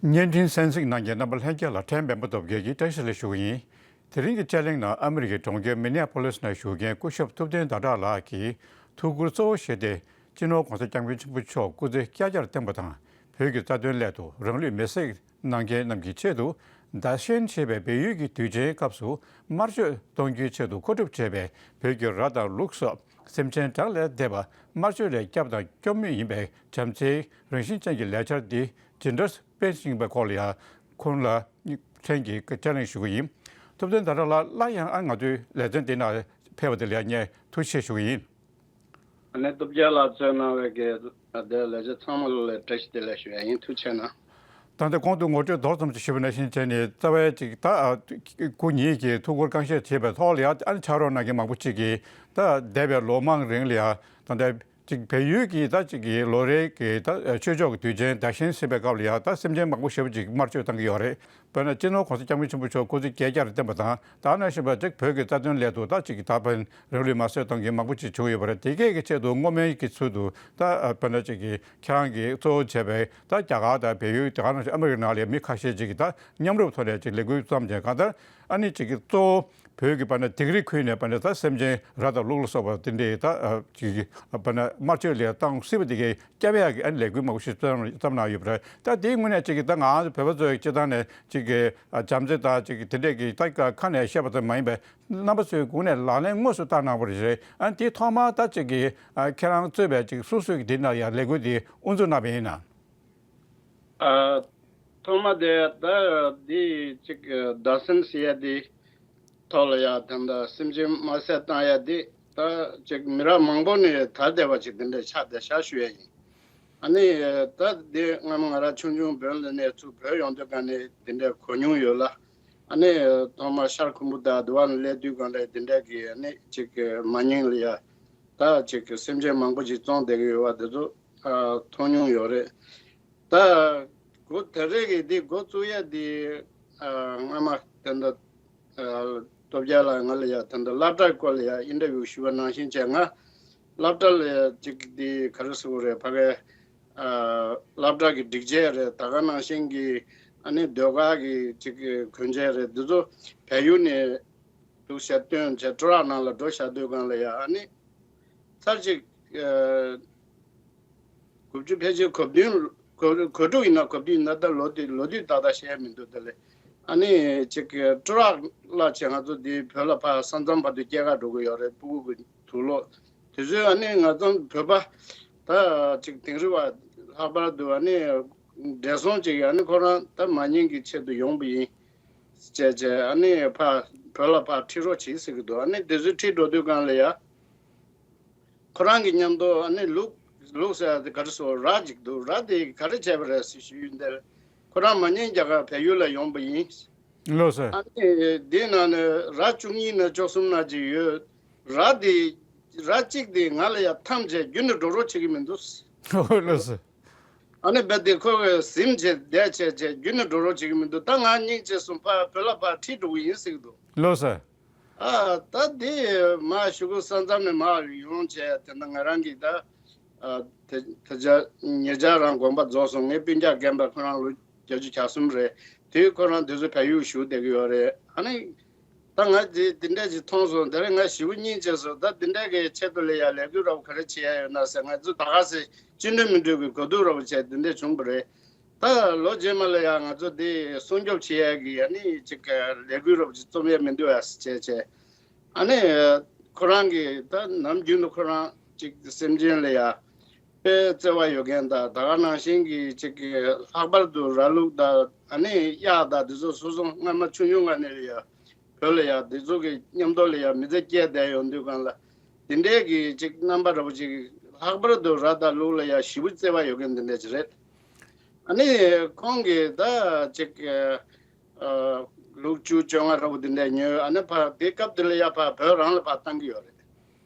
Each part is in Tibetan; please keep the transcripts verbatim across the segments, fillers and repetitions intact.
བརྙན་འཕྲིན་གསན་གཟིགས་གནང་མཁན་རྣམ་པ་ལྷན་རྒྱས་ལ་ཕྲན་སྤེན་པ་སྟོབས་རྒྱལ་གྱིས་བཀྲ་ཤིས་བདེ་ལེགས་ཞུ་གི་ཡིན། དེ་རིང་གི་དཔྱད་གླེང་ནང་ཨ་མི་རི་ཀའི་གྲོང་ཁྱེར་མི་ནེ་ཨ་ཕོ་ལིས་ནང་བཞུགས་མཁན་སྐུ་ཞབས་ཐུབ་བསྟན་ཟླ་གྲགས་ལགས་ཀྱིས་ཐུགས་ཁུར་གཙོ་བོ་བཞེས་ཏེ། སྤྱི་ནོར་༧གོང་ས་༧སྐྱབས་མགོན་ཆེན་པོ་མཆོག་སྐུ་ཚེ་བསྐལ་བརྒྱར་བརྟན་པ་དང་། བོད་ཀྱི་རྩ་དོན་སླད་དུ་རང་ལུས་མེར་སྲེག་གནང་མཁན་རྣམས་ཀྱི་ཆེད་དུ། ཟླ་ཤན་ཞེས་པའི་བལ་ཡུལ་གྱི་དུས་ཆེན་སྐབས་སུ་དམར་མཆོད་གཏོང་རྒྱུའི་ཆེད་དུ་མཁོ་སྒྲུབ་བྱས་པའི་བོད་ཀྱི་ར་དང་ལུག་སོགས་སེམས་ཅན་གྲངས་ལས་འདས་པ་དམར་མཆོད་ལས་བསྐྱབས་དང་སྐྱོབ་མུས་ཡིན་པའི་བྱམས་བརྩེའི་རང་བཞིན་ཅན་གྱི་ལས་འཆར་འདི་ཇི་འདྲ་སྤེལ་བཞིན་པའི་སྐོར་ལ་ཡང་ཁོང་ལ་ཕྲན་གྱིས་དཔྱད་གླེང་ཞུ་གི་ཡིན། ཐུབ་བསྟན་ཟླ་གྲགས་ལགས། སླར་ཡང་ཨ་ང་ཚོའི་ལེ་ཚན་འདི་ནང་ཕེབས་པ་དེ་ལ་ཡང་ངས་ཐུགས་རྗེ་ཆེ་ཞུ་གི་ཡིན། ཨ་ནེ་སྟོབས་རྒྱལ་ལགས་གཙོས་གནང་བའི་གི་དེ་ལས་བྱེད་ཚང་མ་ལ་བཀྲ་ཤིས་བདེ་ལེགས་ཞུ་ཡ་ཡིན། ཐུགས་རྗེ་གནང་། ད་ལྟ་གོང་དུ་ངོ་སྤྲོད་མདོར་ཙམ་ཞིག་ཞུས་པ་ནང་བཞིན་བྱས་ནས་རྩ་བའི་ཅིག་ད་ཨ་སྐུ་ཉིད་ཀྱིས་ཐུགས་ཁུར་གང་ཤེས་བྱས་པའི་ཐོག་ལ་ཡང་ཨ་ནི་ཕྱག་རོགས་གནང་མཁན་མང་པོ་ཅིག་གིས་ད་འདས་པའི་ལོ་མང་རིང་ལ་ཡང་ད་ལྟ་ཅིག་བལ་ཡུལ་གྱི་ད་ཅིག་གི་ལོ་རེའི་གི་ད་ཆོས་ཕྱོགས་ཀྱི་དུས་ཆེན་ཟླ་ཤན་ཟིན་པའི་སྐབས་ལ་ཡང་ད་སེམས་ཅན་མང་པོ་ཞེ་པོ་ཅིག་དམར་མཆོད་བཏང་གི་ཡོད་རེད། དཔེར་ན་སྤྱི་ནོར་༧གོང་ས་༧སྐྱབས་མགོན་ཆེན་པོ་མཆོག་སྐུ་ཚེ་བསྐལ་བརྒྱར་བརྟན་པ་དང་། ད་ནང་བཞིན་པ་ཅིག་བོད་ཀྱི་རྩ་དོན་སླད་དུ་ད་ཅིག་ད་ཕན་རང་ལུས་མེར་སྲེག་གཏོང་མཁན་མང་པོ་ཅིག་བྱུང་ཡོད་པ་རེད། དེ་གས་ཀྱི་ཆེད་དུ་བསྔོ་སྨོན་གྱི་ཚུལ་དུ་ད་དཔེར་ན་ཅིག་གི་ཁྱེད་རང་གིས་གཙོ་བོ་བྱས་པའི་ད་རྒྱ་གར་དང་བལ་ཡུལ། དེ་ག་ནང་བཞིན་ཨ་མི་རི་ཀའི་ནང་ལ་མི་ཁ་ཤས་ཅིག་གིས་ད་མཉམ་རུབ་ཐོག་ནས་ཅིག་ལས་འགུལ་བརྩམས་བྱས། གང་ལྟར་ཨ་ནི་ཅིག་གི་གཙོ་བོ་བོད་ཀྱི་དཔེར་ན་སྡིགས་ར་ཁུལ་ནས་དཔེར་ན་ད་སེམས་ཅན་ར་དང་ལུག་ལ་སོགས་པ་དེ་འདྲའི་ད་ཅིག་གི་དཔེར་ན་དམར་མཆོད་ལས་བཏང་སྲིད་པ་དེ་གས་སྐྱབས་ཡག་གི་ཨ་ནི་ལས་འགུལ་མང་པོ་ཞིག་བརྩམས་བརྩམས་གནང་ཡོད་པ་རེད། ད་དེའི་ངོས་ནས་ཅིག་གི་ད་ང་ཚོ་བོད་པ་ཚོའི་སྤྱི་བཏང་ནས་ཅིག་གི་ཨ་བྱམས་བརྩེ་དང་ཅིག་གི་དེ་འདྲས་ཀྱི་ད་ཁ་ནས་བཤད་པ་ཙམ་མ་ཡིན་པར་རྣམ་པ་ཚོའི་སྒོ་ནས་ལག་ལེན་དངོས་སུ་བསྟར་གནང་བ་རེད། ཨ་ནི་དེའི་ཐོག་མར་ད་ཅིག་གི་ཨ་ཁྱེད་རང་གཙོས་པའི་ཅིག་སོ་སོའི་གི་དེ་ནང་ཡང་ལས་འགུལ་དེ་དབུ་འཛུགས་གནང་བ་ཡིན་ན། ཨ་ཐོག་མ་དེ་ད་འདི་ཅིག་ཟླ་ཤན་ཟེར་ཡ་དེ། ཐོག་ལ་ཡ་ད་ལྟ་སེམས་ཅན་དམར་གསོད་བཏང་ཡ་འདི་ད་ཅིག་མི་རབས་མང་པོ་ནས་དར་བསྡད་པ་ཅིག་འདི་འདྲ་ཆགས་བསྡད་ཤག་ཞུ་ཡ་ཡིན། ཨ་ནི་ད་འདི་སྔ་མོ་ང་རང་ཆུང་ཆུང་བོད་ལ་གནས་ཚུལ་བོད་ཡོང་དུས་ག་ནས་འདི་འདྲ་གོ་མྱོང་ཡོད་ལ། ཨ་ནི་ཐོག་མར་ཤར་ཁུམ་བུ་དང་དུ་བ་ལ་སླེབས་དུས་ག་ལ་འདི་འདྲ་གི་ཨ་ནི་ཅིག་མ་ཉིང་ལ་ཡ་ད་ཅིག་སེམས་ཅན་མང་པོ་ཅིག་བཙོངས་བསྡད་ཀྱི་ཡོད་པ་འདི་ཚོ་མཐོང་མྱོང་ཡོད་རེད། ད་འགོ་དེ་རེ་གི་འདི་འགོ་བཙུགས་ཡ་འདི་ཨ་སྔ་མ་དེ་འདྲ་ཨ་སྟོབས་རྒྱལ་ལགས་ང་ལ་ཡ་དེ་འདྲ་སློབ་གྲྭའི་སྐོར་ལ་ཡ་ཨིན་ཊར་བིའུ་ཞུ་བ་ནང་བཞིན་བྱས། ང་སློབ་གྲྭ་ལ་ཡ་ཅིག་འདི་ག་རེ་ཟེར་དགོས་རེད། ཕ་གའི་ཨ་སློབ་གྲྭ་གི་སྒྲིག་ཆས་རེད། ད་ག་ནང་བཞིན་གི་ཨ་ནི་ཟློས་གར་གི་ཅིག་གོན་ཆས་རེད། འདི་ཚོ་བལ་ཡུལ་ནས་འདུག་བྱས་བཏོན་བྱས་ཊ་རག་ནང་ལ་འགྲོ་བཞག་དུས་གང་ལ་ཡ་ཨ་ནི་ཚར་ཅིག་ཨ། དགུ་བཅུ་ཕལ་ཆེར་གོ་བདུན་གོ་གོ་དྲུག་ཡིན་ན་གོ་བདུན་ཡིན་ན། ད་ལོ་དེ་ལོ་དུས་ཏག་ཏག་ཤེས་ཡ་མི་འདུག་དེ་ལས་ཨ་ནི་ཅིག་ཊ་རག་གླ་བྱས་ང་ཚོ་འདི་བོད་ལ་ཕར་ས་མཚམས་བར་དུ་སྐྱེལ་ག་འགྲོ་གི་ཡོད་རེད། ཕྲུ་གུ་གི་དུག་ལོག་དེ་ཚོས་ཨ་ནི་ང་ཚོ་བོད་པ་ད་ཅིག་དིང་རི་བ་ལྷག་པར་དུ་ཨ་ནི་བགྲེས་སོང་ཅིག་ཨ་ནི་ཁོ་རང་ད་མ་ཉིང་གི་ཆེད་དུ་ཡོང་པ་ཡིན་བྱས་བྱས་ཨ་ནི་ཕར་བོད་ལ་ཕར་ཁྲིད་རོགས་བྱེད་ཟེར་གི་འདུག་ཨ་ནི་དེ་ཚོས་ཁྲིད་འགྲོ་དུས་གང་ལ་ཡ། ཁོ་རང་གི་མཉམ་དུ་ཨ་ནི་ལུག་ལུག་ཟེར་ཡ་དེ་ག་རེ་ཟེར། ར་ཅིག་འདུག་ར་དེ་ག་རེ་བྱས་པ་རེད་ཟེར་ཞུས་དུས། ཁོ་རང་མ་ཉིང་རྒྱ་གར་བལ་ཡུལ་ལ་ཡོང་པ་ཡིན། ལགས་སོ། ཨ་ནི་དེའི་ནང་ནས་ར་བཅུ་གཉིས་ན་བཅུ་གསུམ་ན་ཅིག་ཡོད། ར་དེ་ར་གཅིག་དེ་ང་ལ་ཡ་འཐམས་བྱས་རྒྱུན་ནས་འགྲོ་རོགས་བྱེད་ཀྱི་མི་འདུག་ལགས་སོ། ཨ་ནི་རྦད་དེ་ཁོ་གིས་ཟིན་བྱས་བསྡད་བྱས་བྱས་རྒྱུན་ནས་འགྲོ་རོགས་བྱེད་ཀྱི་མི་འདུག་ད་ང་སྙིང་རྗེ་སོང་། ཕར་བོད་ལ་ཕར་ཁྲིད་འགྲོ་གི་ཡིན་ཟེར་གི་འདུག་ལགས་སོ། ཨ་ད་དེ་མར་གཞུག་གུ་ས་མཚམས་ནས་མར་ཡོང་བྱས་དེ་འདྲ་ང་རང་གིས་ད་ཨ་དེ་དེ་ཆ་ཉེ་ཆར་རང་དགོངས་པ་རྫོགས་སོང་། ངའི་སྤུན་ཀྱག་རྒན་པ་ཁོ་རང་ལོ་བརྒྱད་ཅུ་གྱ་གསུམ་རེད། དེ་ཁོ་རང་དེ་ཚོ་བལ་ཡུལ་བཞུགས་བསྡད་ཀྱི་ཡོད་རེད། ཨ་ནི་ད་ང་དེ་དེ་འདྲས་ཅིག་མཐོང་སོང་། དེ་རིང་ང་ཞེ་པོ་སྙིང་རྗེ་སོང་། ད་དེ་འདྲས་ཀྱི་ཆེད་དུ་ལ་ཡ་ལས་འགུལ་འདྲ་པོ་ག་རེ་བྱེད་ཡ་ཡོད་ན་ཟེར། ང་ཚོ་ད་ག་སེ་ཅི་འདྲ་མི་འདྲ་གི་གོ་བསྡུར་འདྲ་པོ་བྱས་དེ་འདྲས་བྱུང་བ་རེད། ད་ལོ་རྗེས་མ་ལ་ཡང་ང་ཚོ་འདི་སྲུང་སྐྱོབ་བྱེད་ཡ་གི་ཨ་ནི་ཅིག་ལས་འགུལ་འདྲ་པོ་ཅིག་རྩོམ་ཡ་མི་འདུག་ཨ་ཟེར་བྱས་བྱས། ཨ་ནི་ཁོ་རང་གིས་ད་ནམ་རྒྱུན་དུ་ཁོ་རང་ཅིག་སེམས་ཅན་ལ་ཡ་དཔེ་བརྩེ་བ་ཡོད་མཁན་དང་། ད་ག་ནང་བཞིན་གྱི་ཅིག་ལྷག་པར་དུ་ར་ལུག་དང་ཨ་ནི་གཡག་དང་འདི་ཚོ་སོ་སོ་སྔ་མ་ཆུང་ཆུང་སྒང་ནས་ལ་ཡ་བོད་ལ་ཡ་འདི་ཚོ་གི་མཉམ་དུ་ལ་ཡ་མི་ཚེ་སྐྱེལ་བསྡད་ཡོང་དུས་གང་ལ་འདི་འདྲའི་གི་ཅིག་རྣམ་པ་འདྲ་པོ་ཅིག་ལྷག་པར་དུ་ར་དང་ལུག་ལ་ཡ་ཞེ་པོ་བརྩེ་བ་ཡོད་མཁན་འདི་འདྲ་ཅིག་རེད། ཨ་ནི་ཁོང་གིས་ད་ཅིག་ཨ་ལུག་བཅུ་བཅོ་ལྔ་འདྲ་པོ་འདི་འདྲ་ཉོས། ཨ་ནི་ཕར་དེ་སྐབས་དེ་ལ་ཡ་ཕར་བོད་རང་ལ་ཕར་བཏང་གི་ཡོད་རེད།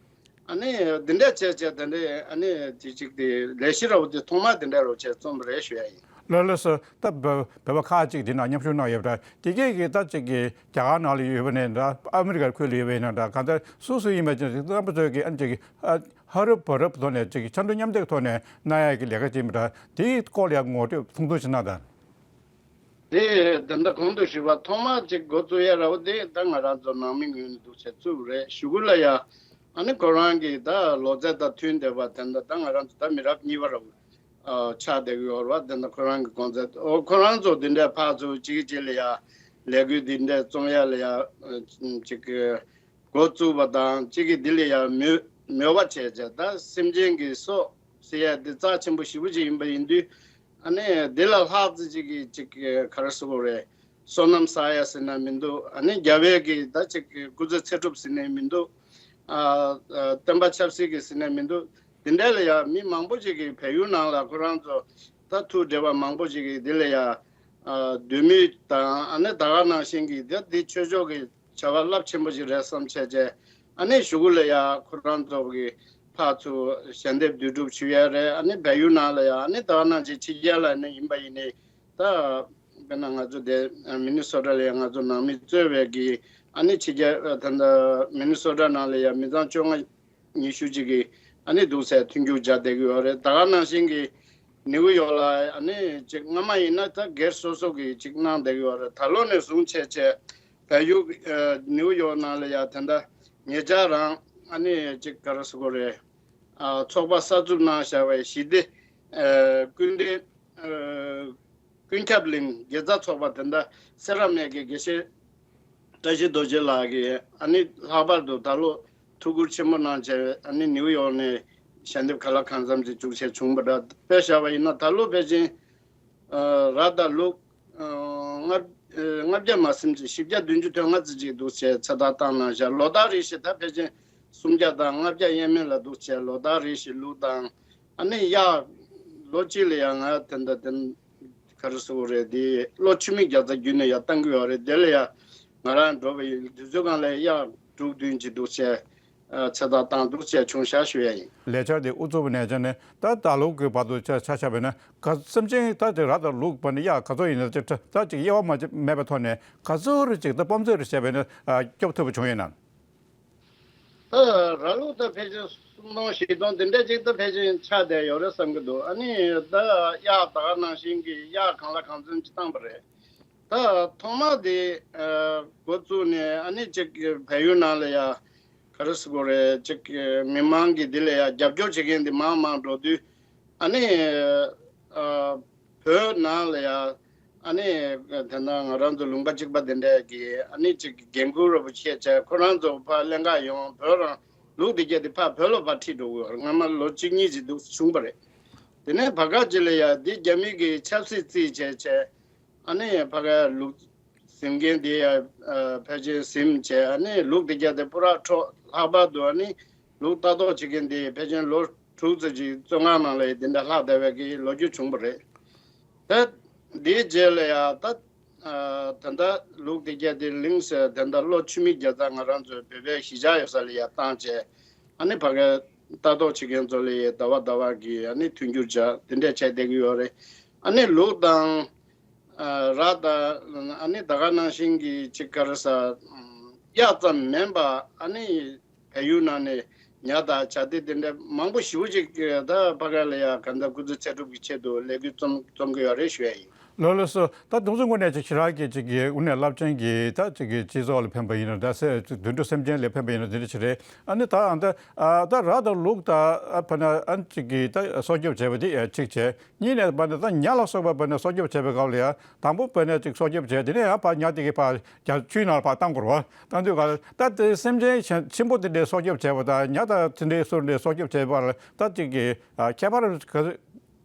ཨ་ནི་འདི་འདྲ་བྱས་བྱས་དེ་འདྲ་ཨ་ནི་དེ་ཅིག་དེ་ལས་གཞི་འདྲ་པོ་དེ་ཐོག་མ་དེ་འདྲ་རུ་བྱས་རྩོམ་རེད་ཞུ་ཡ་ཡིན། ལགས་ལགས་སོ། ད་བོད་བོད་པ་ཁག་ཅིག་འདི་ནང་མཉམ་ཞུགས་གནང་ཡོད་པ་འདྲ། དེ་གས་ཀྱི་ད་ཅིག་གི་རྒྱ་གར་ནང་ལ་ཡོད་པ་ནས་འདྲ། ཨ་མི་རི་ཀ་ཁུལ་ལ་ཡོད་པ་ཡིན་ན་འདྲ། གང་ལྟར་སོ་སོ་ཡིན་པ་ཅིག་རྣམ་པ་ཚོས་ཀྱི་ཨ་ནི་ཅིག་ཨ་ཧ་རུ་བ་རུབ་ཐོག་ནས་ཅིག་ཆ་འགྲོ་མཉམ་འདེགས་ཐོག་ནས་གནང་ཡ་གི་ལས་ཀ་ཅིག་ཡིན་པ་འདྲ། དེའི་སྐོར་ལ་ཡང་ངོ་སྤྲོད་ཐུང་ཐུང་ཞིག་གནང་དང་། དེ་ད་ལྟ་གོང་དུ་ཞུས་པ་ཐོག་མར་ཅིག་འགོ་བཙུགས་ཡ་ར་བ་དེ་ད་ང་རང་ཚོ་ནང་མི་ངོས་ནས་འདུག་བྱས་བཙུགས་རེད། གཞུག་གུ་ལ་ཡ་ཨ་ནི་ཁོ་རང་གི་ད་ལོ་ཚད་དང་མཐུན་བསྡད་པ་དེ་འདྲ་ད་ང་རང་ཚོ་ད་མི་རབས་གཉིས་པ་ར་བ་ཆགས་བསྡད་ཀྱི་ཡོད་རེད་བ། དེ་འདྲ་ཁོ་རང་གི་དགོངས་ཚད། ཨོ་ཁོ་རང་ཚོ་དེ་འདྲ་ཕར་ཚུར་གཅིག་གིས་གཅིག་ལ་ཡ་ལས་འགུལ་དེ་འདྲ་རྩོམ་ཡ་ལ་ཡ་ཅིག་འགོ་བཙུགས་པ་དང་གཅིག་གིས་འདི་ལ་ཡ་མོས་མོས་པ་བྱས་བྱས་ད་སེམས་ཅན་གྱི་སྲོག་ཟེར་ཡ་འདི་རྩ་ཆེན་པོ་ཞེ་པོ་ཅིག་ཡིན་པ་ཡིན་དུས། ཨ་ནི་འདི་ལ་ལྷག་ཙམ་ཅིག་གི་ཅིག་ག་རེ་ཟེར་དགོས་རེད། བསོད་ནམས་བསགས་ཡ་ཟེར་ན་མི་འདུག་ཨ་ནི་རྒྱལ་བའི་གི་ད་ཅིག་གི་སྐུ་ཚེ་ཚེ་སྒྲུབ་ཟེར་ནའི་མི་འདུག་ཨ་ཨ་སྟོན་པ་ཆབ་སྲིད་ཀྱི་ཟེར་ནའི་མི་འདུག་དེ་འདྲ་ལ་ཡ་མི་མང་པོ་ཅིག་གིས་བལ་ཡུལ་ནང་ལ་ཁོ་རང་ཚོ་ད་ཐུགས་བྲེལ་བ་མང་པོ་ཅིག་གིས་འདི་ལ་ཡ་ཨ་འདོད་མོས་དང་ཨ་ནི་ད་ག་ནང་བཞིན་གྱི་ད་འདི་ཆོས་ཕྱོགས་ཀྱི་བྱ་བ་རླབས་ཆེན་པོ་ཞིག་རེད་བསམ་བྱས་བྱས། ཨ་ནི་གཞུག་གུ་ལ་ཡ་ཁོ་རང་ཚོ་གི་ཕར་ཚུར་ཞལ་འདེབས་བསྡུ་སྒྲུབ་ཞུ་ཡ་རེད། ཨ་ནི་བལ་ཡུལ་ནང་ལ་ཡ་ཨ་ནི་ད་ག་ནང་བཞིན་ཕྱི་རྒྱལ་ལ་ནི་ཡིན་པ་ཡིན་ནའི་ད་དཔེར་ན་ང་ཚོ་དེ་མི་ནི་སོ་ཊ་ལ་ཡ་ང་ཚོ་ནང་མི་གཙོས་པའི་གི་ཨ་ནི་ཕྱི་རྒྱལ་ད་ལྟ་མི་ནི་སོ་ཊ་ནང་ལ་ཡ་མི་ཚང་བཅོ་ལྔ་ཉི་ཤུ་ཅིག་གིས་ཨ་ནི་འདུག་སེ་མཐུན་འགྱུར་མཇལ་བསྡད་ཀྱི་ཡོད་རེད། ད་ག་ནང་བཞིན་གྱི་ནིའུ་ཡོག་ལ་ཨ་ནི་ཅིག་སྔ་མ་ཡིན་ན་ད་སྒེར་སོ་སོ་གིས་ཅིག་གནང་བསྡད་ཀྱི་ཡོད་རེད། ད་ལོ་ནས་བཟུང་བྱས་བྱས་བལ་ཡུལ་ཨ་ནིའུ་ཡོག་ནང་ལ་ཡ་དེ་འདྲ་ཉེ་ཆར་རང་ཨ་ནི་ཅིག་ག་རེ་ཟེར་དགོས་རེད། ཨ་ཚོགས་པ་གསར་འཛུགས་གནང་བཞག་པའི་ཞི་བདེ་ཨ་སྐུལ་འདེད་ཨ་ཀུན་ཁྱབ་གླིང་དགེ་རྩ་ཚོགས་པ་དེ་འདྲ་སེ་ར་སྨད་ཀྱི་དགེ་བཤེས་བཀྲ་ཤིས་རྡོ་རྗེ་ལགས་ཀྱིས་ཨ་ནི་ལྷག་པར་དུ་ད་ལོ་ཐུགས་ཁུར་ཆེན་པོ་གནང་བྱས་ཨ་ནི་ནིའུ་ཡོག་ནས་ཞལ་འདེབས་གང་ལ་གང་འཚམ་ཅིག་བཅུག་བྱས་བྱུང་བ་འདྲ། དཔེ་བཞག་པ་ཡིན་ན་ད་ལོ་ཕལ་ཆེར་ཨ་ར་དང་ལུག་ཨ་ལྔ་ཨ་ལྔ་བརྒྱ་མ་ཟིན་ཅིག་བཞི་བརྒྱ་བདུན་ཅུ་དོན་ལྔ་ཙམ་ཅིག་འདུག་བྱས་ཚེ་ཐར་བཏང་གནང་བཞག་ལོ་ལྟར་རེ་བཞིན་ད་ཕལ་ཆེར་སུམ་བརྒྱ་དང་ལྔ་བརྒྱ་ཡས་མས་ལ་འདུག་བྱས་ལོ་ལྟར་རེ་བཞིན་ལུག་དང་། ཨ་ནི་གཡག་ལོ་གཅིག་ལ་ཡང་ང་དེ་འདྲ་དེ་ག་རེ་ཟེར་དགོས་རེད། དེ་ལོ་ཆུ་མིག་བརྒྱ་རྩ་བརྒྱུད་ནས་ཡར་བཏང་གི་ཡོད་རེད། དེ་ལ་ཡང་ང་རང་འགྲོ་བ་ཡིན་དུས་ཚོད་སྒང་ལ་གཡག་དྲུག་བདུན་ཅིག་འདུག་བྱས་ཨ་ཚེ་ཐར་བཏང་འདུག་བྱས་བྱུང་ཤག་ཞུ་ཡ་ཡིན། ལས་འཆར་དེ་དབུ་ཚུགས་པ་ནས་བྱས་ནས་ད་ད་ལོ་གི་བར་དུ་ཆ་ཆ་བཞག་པ་ཡིན་ན་ག་སེམས་ཅན་ད་དེ་ར་དང་ལུག་བར་ནས་གཡག་ག་ཚོད་ཡིན་ན་ཅིག་ད་ཅིག་དབྱེ་བ་མ་མེད་པའི་ཐོག་ནས་ག་ཚོད་རེ་ཅིག་ད་སྤོམ་ཚོད་རེ་བྱས་པ་ཡིན་ན་ཨ་སྐྱོབ་ཐུབ་པ་བྱུང་ཡོད་ན། ད་ར་ལུག་ད་ཕལ་ཆེར་སུམ་སྟོང་བཞི་སྟོང་དེ་འདྲ་ཅིག་ད་ཕལ་ཆེར་ཆགས་བསྡད་ཡོད་རེད་བསམ་གྱི་འདུག་ཨ་ནི་ད་གཡག་ད་ག་ནང་བཞིན་གྱི་གཡག་གང་ལ་གང་འཚམ་ཅིག་བཏང་པ་རེད། ད་ཐོག་མ་དེ་ཨ་འགོ་བཙུགས་ནས་ཨ་ནི་ཅིག་བལ་ཡུལ་ནང་ལ་ཡ་ག་རེ་ཟེར་དགོས་རེད། ཅིག་མི་མང་གིས་དེ་ལ་ཡ་རྒྱབ་སྐྱོར་བྱེད་མཁན་དེ་མང་མང་འགྲོ་དུས་ཨ་ནི་ཨ་བོད་ནང་ལ་ཡ་ཨ་ནི་དེ་ན་ང་རང་ཚོ་ལུང་པ་གཅིག་པ་དེ་འདྲས་ཀྱི་ཨ་ནི་ཅིག་འགན་ཁུར་ར་བོ་བྱས་བྱས་ཁོ་རང་ཚོ་ཕར་ལེན་ག་ཡོང་། བོད་རང་ལུག་དེ་གྱད་དེ་ཕར་བོད་ལ་ཕར་ཁྲིད་འགྲོ་གི་ཡོད་རེད། སྔ་མ་ལོ་གཅིག་གཉིས་ཅིག་འདུག་བྱུང་པ་རེད། དེ་ནས་བར་སྐབས་ཅིག་ལ་ཡ་འདི་རྒྱ་མི་གི་ཆབ་སྲིད་རྩིས་བྱས་བྱས་ཨ་ནི་ཕ་ག་ལུག་ཟིན་མཁན་དེ་ཡ་ཕལ་ཆེར་ཟིན་བྱས་ཨ་ནི་ལུག་དེ་གྱད་དེ་པུ་ར་འཕྲོག་ལྷག་པར་དུ་ཨ་ནི་ལུག་ལྟ་རྟོག་བྱེད་མཁན་དེ་ཕལ་ཆེར་ལོ་དྲུག་ཙམ་ཅིག་བཙོན་ཁང་ནང་ལ་ཡ་དེ་འདྲ་ལྷག་བསྡད་པའི་གི་ལོ་རྒྱུས་བྱུང་བ་རེད། ད་དེའི་རྗེས་ལ་ཡ་ད་ད་ལྟ་ལུག་དེ་གྱད་དེ་ལིང་ཟེར་དེ་འདྲ་ལོ་ཆུ་མིག་བརྒྱ་རྩ་ང་རང་ཚོའི་བོད་པའི་གཞིས་ཆགས་ཡོད་ས་ལ་ཡ་བཏང་བྱས་ཨ་ནི་ཕ་གའི་ལྟ་རྟོག་བྱེད་མཁན་ཚོ་ལ་ཡ་ཟླ་བ་ཟླ་བ་གི་ཨ་ནི་མཐུན་འགྱུར་བྱ་དེ་འདྲས་བྱས་བསྡད་ཀྱི་ཡོད་རེད། ཨ་ནི་ལུག་དང་། ཨ་ར་དང་ཨ་ནི་ད་ག་ནང་བཞིན་གྱི་ཅིག་ག་རེ་ཟ་གཡག་ཙམ་མིན་པ་ཨ་ནི་བལ་ཡུལ་ནང་ནས་ཉ་དང་བྱ་དེ་དེ་འདྲ་མང་པོ་ཞེ་པོ་ཅིག་ད་ཕ་ག་ལ་ཡ་ག་འདྲ་སྐུ་ཚེ་ཚེ་སྒྲུབ་ཀྱི་ཆེད་དུ་ལས་འགུལ་རྩོམ་རྩོམ་གི་ཡོད་རེད་ཞུ་ཡ་ཡིན། ལགས་ལགས་སོ། ད་དུང་སོ་དངོས་གནས་ཅིག་ཞེ་དྲག་གི་ཅིག་གི་དངོས་གནས་རླབས་ཆེན་གྱི་ད་ཅིག་གི་སྤྱི་ཚོགས་ལ་ཕན་པ་ཡིན་ན་ད་སེ་དུད་འགྲོ་སེམས་ཅན་ལ་ཕན་པ་ཡིན་ན་དེ་འདྲ་ཅིག་རེད། ཨ་ནི་ད་ཨ་ད་ཨ་ད་ར་དང་ལུག་ད་ཨ་ཕ་ན་ཨ་ཅིག་གི་ད་སྲོག་སྐྱོབ་བྱས་པ་དེ་ཨ་གཅིག་བྱས། གཉིས་ནས་བ་ནི་ད་ཉ་ལ་སོགས་པ་བ་ནི་སྲོག་སྐྱོབ་བྱེད་པའི་སྐབས་ལ་ཡང་དང་པོ་བ་ནི་ཅིག་སྲོག་སྐྱོབ་བྱས་དེ་ནས་ཡང་ཕར་ཉ་དེ་གི་ཕར་རྒྱ་ཆུའི་ནང་ལ་ཕར་བཏང་དགོས་རེད་བ། བཏང་དུས་ག་ད་དེ་སེམས་ཅན་ཆེན་ཆེན་པོ་དེ་འདྲའི་སྲོག་སྐྱོབ་བྱས་པ་དང་ཉ་དང་དེ་འདྲའི་སོ་འདྲའི་སྲོག་སྐྱོབ་བྱས་པ་ལ་ད་ཅིག་གི་ཁྱད་པར་ག་ག་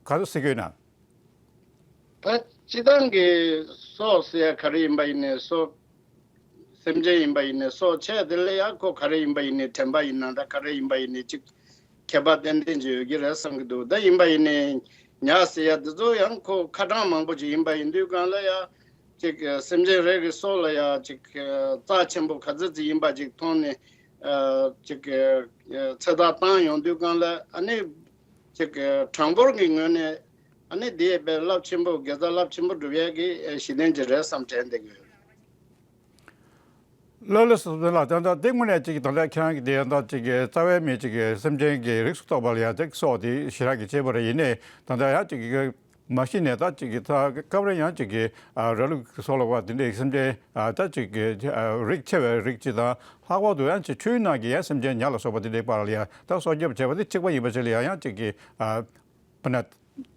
ཚོད་སྲིད་ཀྱི་ཡོད་ན། ད་སྤྱི་བཏང་གི་སྲོག་ཟེར་ཡ་ག་རེ་ཡིན་པ་ཡིན་ནའི་སྲོག་སེམས་ཅན་ཡིན་པ་ཡིན་ནའི་སྲོག་ཆགས་དེ་ལ་ཡང་ཁོ་ག་རེ་ཡིན་པ་ཡིན་ནའི་དྲན་པ་ཡིན་ན་འདྲ་ག་རེ་ཡིན་པ་ཡིན་ནའི་ཅིག་ཁྱད་པར་ཏན་ཏན་ཅིག་ཡོད་ཀྱི་རེད་བསམ་གྱི་འདུག་ད་ཡིན་པ་ཡིན་ནའི་ཉ་ཟེར་ཡ་འདི་ཚོ་ཡང་ཁོ་ཁ་གྲངས་མང་པོ་ཅིག་ཡིན་པ་ཡིན་དུས་གང་ལ་ཡ་ཅིག་སེམས་ཅན་རེ་གི་སྲོག་ལ་ཡ་ཅིག་རྩ་ཆེན་པོ་ག་ཚོད་ཅིག་ཡིན་པ་ཅིག་མཐོང་ནས་ཅིག་ཚེ་ཐར་བཏང་ཡོང་དུས་གང་ལ་ཨ་ནི་ཅིག་གྲངས་འབོར་གྱི་ངོས་ནས་ཨ་ནི་འདི་དཔེ་རླབས་ཆེན་པོ་དགེ་རྩ་རླབས་ཆེན་པོ་སྒྲུབ་ཡས་ཀྱི་གཞི་རྟེན་ཅིག་རེད་བསམ་དྲན་བསྡད་ཀྱི་ཡོད། ལགས་ལགས་སོ་ལགས། ད་ལྟ་དེ་དངོས་གནས་ཅིག་ད་ལྟ་ཁྱེད་རང་གི་དེ་ད་ཅིག་རྩ་བའི་མི་ཅིག་གི་སེམས་ཅན་གྱི་རིགས་སུ་གཏོགས་པ་ལ་ཡང་ཅིག་སྲོག་དེ་ཞེ་དྲག་གི་གཅེས་པོ་རེད། ཡིན་ནའི་ད་ལྟ་ཡང་ཅིག་གི་ མ་གཞི་ནས་ད་ཅིག་གི་ད་སྐབས་རེ་ཡང་ཅིག་གི་ཨ་ར་ལུག་སོགས་ལ་བ་དེ་འདྲའི་སེམས་ཅན་ཨ་ད་ཅིག་གི་ཨ་རིགས་ཆེ་བའི་རིགས་ཅིག་དང་། ལྷག་པར་དུ་ཡང་ཅིག་ཆུའི་ནང་གི་ཡང་སེམས་ཅན་ཉ་ལ་སོགས་པ་དེ་འདྲའི་བར་ལ་ཡང་ད་སྲོག་སྐྱོབ་བྱས་པ་དེ་གཅིག་པ་ཡིན་པ་ཅིག་ལ་ཡང་ཡང་ཅིག་གི་ཨ་དཔེར་ན་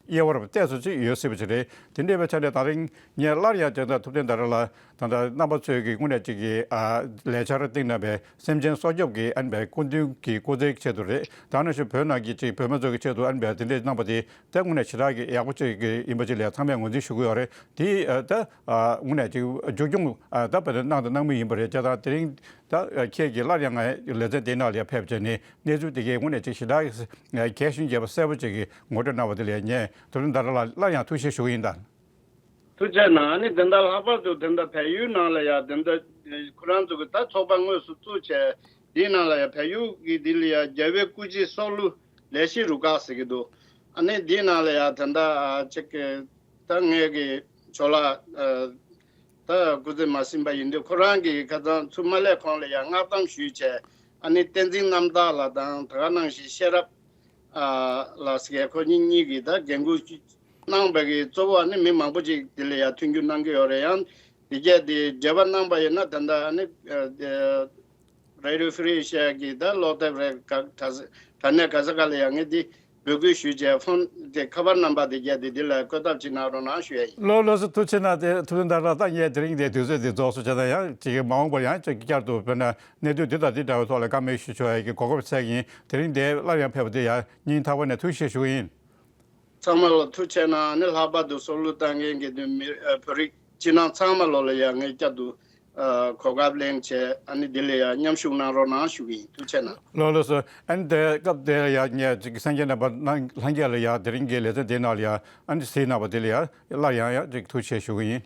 དབྱེ་བ་རུ་བལྟས་སུ་ཅིག་ཡོད་སྲིད་པ་ཅིག་རེད། དེ་འདྲའི་བའི་ཆ་ནས་ད་རིང་ངས་སླར་ཡང་ཅིག་ད་ཐུབ་བསྟན་དར་རྒྱས་ལགས་ད་ལྟ་རྣམ་པ་ཚོས་ཀྱི་དངོས་གནས་ཅིག་གི་ཨ་ལས་འཆར་སྟེང་ན་བའི་སེམས་ཅན་སྲོག་སྐྱོབ་ཀྱི་ཨ་ནི་བའི་སྐུ་མདུན་གྱི་སྐུ་ཚེའི་ཆེད་དུ་རེད། ད་ནང་བཞིན་བོད་ནང་གི་ཅིག་བོད་མི་ཚོ་གི་ཆེད་དུ་ཨ་ནི་བའི་དེ་འདྲའི་གནང་པ་དེ་ད་དངོས་གནས་ཞེ་དྲག་གི་ཡག་པོ་ཅིག་གི་ཡིན་པ་ཅིག་ལ་ཚང་མས་ངོས་འཛིན་ཞུ་གི་ཡོད་རེད། དེ་ཨ་ད་ཨ་དངོས་གནས་ཅིག་མཇུག་སྐྱོང་ཨ་ད་བོད་ནང་གནང་དང་གནང་མུས་ཡིན་པ་རེད། བྱས་ཙང་དེ་རིང་ད་ཨ་ཁྱེད་ཀྱིས་སླར་ཡང་ང་ལེ་ཚན་དེའི་ནང་ལ་ཡང་ཕེབས་བྱས་ནས་གནས་ཚུལ་དེ་གའི་དངོས་གནས་ཅིག་ཞེ་དྲག་གི་གལ་ཤིན་རྒྱས་པ་གསལ་པོ་ཅིག་གི་ངོ་སྤྲོད་གནང་བ་དེ་ལ་ཡང་ངས་ཐུབ་བསྟན་དར་རྒྱས་ལགས་སླར་ཡང་ཐུགས་རྗེ་ཆེ་ཞུ་གི་ཡིན་ད། ཐུགས་རྗེ་གནང་། ཨ་ནི་དེ་འདྲ་ལྷག་པར་དུ་དེ་འདྲ་བལ་ཡུལ་ནང་ལ་ཡང་དེ་འདྲ་ཁོ་རང་ཚོ་གི་ད་ཚོགས་པ་དངོས་སུ་བཙུགས་བྱས་དེའི་ནང་ལ་ཡང་བལ་ཡུལ་གྱི་དེ་ལ་ཡང་རྒྱལ་བའི་སྐུ་ཕྱྭའི་སྲོག་བླུ་ལས་ཤི་རུ་ཁག་ཟེར་གྱི་འདུག་ཨ་ནི་དེའི་ནང་ལ་ཡང་དེ་འདྲ་ཨ་ཅིག་གི་ད་ངས་ཀྱི་ཇོ་ལགས་ཨ་ད་སྐུ་ཚེ་མ་ཟིན་པ་ཡིན་དུས་ཁོ་རང་གི་ཁ་སང་ཚུར་མ་སླེབས་གོང་ལ་ཡང་སྔ་གཏམ་ཞུས་བྱས། ཨ་ནི་བསྟན་འཛིན་རྣམ་དག་ལགས་དང་ད་ག་ནང་བཞིན་ཤེས་རབ་ཨ་ལགས་ཟེར་མཁན་ཁོ་གཉིས་གཉིས་ཀྱིས་ད་འགན་འཁུར་གནང་བའི་གི་གཙོ་བོ་ཨ་ནི་མི་མང་པོ་ཅིག་དེ་ལ་ཡང་མཐུན་འགྱུར་གནང་གི་ཡོད་རེད། ཡང་དེ་གས་དེ་འབྲེལ་བ་གནང་པ་ཡིན་ན་ད་ལྟ་ཨ་ནི་ཨ་Radio Free Asia གི་ད་ཀློག་དེབ་རེད། ག་དྲ་དྲ་གནས་ག་ས་ག་ལ་ཡང་ངས་འདི་འབོད་སྐུལ་ཞུས་བྱས་ཕོན་དེ་ཁ་པར་རྣམ་པ་དེ་གས་དེ་འདི་ལ་བཀོད་ཐབས་ཅིག་གནང་རོགས་གནང་ཞུ་ཡ་ཡིན། ལགས་ལགས་སོ། ཐུགས་རྗེ་གནང་། དེ་ཐུབ་བསྟན་དར་རྒྱས་ལགས་ད་ངས་དེ་རིང་དེ་དུས་ཚོད་དེ་རྫོགས་སོང་། བྱས་ན་ཡང་ཅིག་གི་མ་འོངས་པར་ཡང་ཅིག་བསྐྱར་དུ་དཔེར་ན་གནས་དུས་འདི་དང་འདི་འདྲ་བའི་ཐོག་ལ་བཀའ་མོལ་ཞུ་ཆོག་ཡ་གི་གོ་སྐབས་བཙལ་གྱི་ཡིན། དེ་རིང་དེ་སླར་ཡང་ཕེབས་པ་དེ་ཡང་སྙིང་ཐག་པ་ནས་ཐུགས་རྗེ་ཆེ་ཞུ་གི་ཡིན། ཚང་མ་ལ་ཐུགས་རྗེ་གནང་། ཨ་ནི་ལྷག་པར་དུ་སྲོག་བླུ་བཏང་མཁན་གྱི་དུ་མི་ཨ་བོད་རིགས་སྤྱི་ནང་ཚང་མ་ལོ་ལ་ཡང་ངས་བསྐྱར་དུ་ཨ་གོ་སྐབས་ལེན་བྱས་ཨ་ནི་འདི་ལ་ཡང་མཉམ་ཞུགས་གནང་རོགས་གནང་ཞུ་གི་ཡིན། ཐུགས་རྗེ་གནང་། ལགས་ལགས་སོ། ཨ་ནི་དེ་སྐབས་དེ་ལ་ཡང་ངས་ཅིག་གི་སངས་རྒྱས་རྣམ་པ་ལྷན་རྒྱས་ལ་ཡང་དེ་རིང་གི་ལེ་ཚན་དེའི་ནང་ལ་ཡང་ཨ་ནི་གཟིགས་གནང་བ་དེ་ལ་ཡང་སླར་ཡང་ཡང་ཅིག་ཐུགས་རྗེ་ཆེ་ཞུ་གི་ཡིན།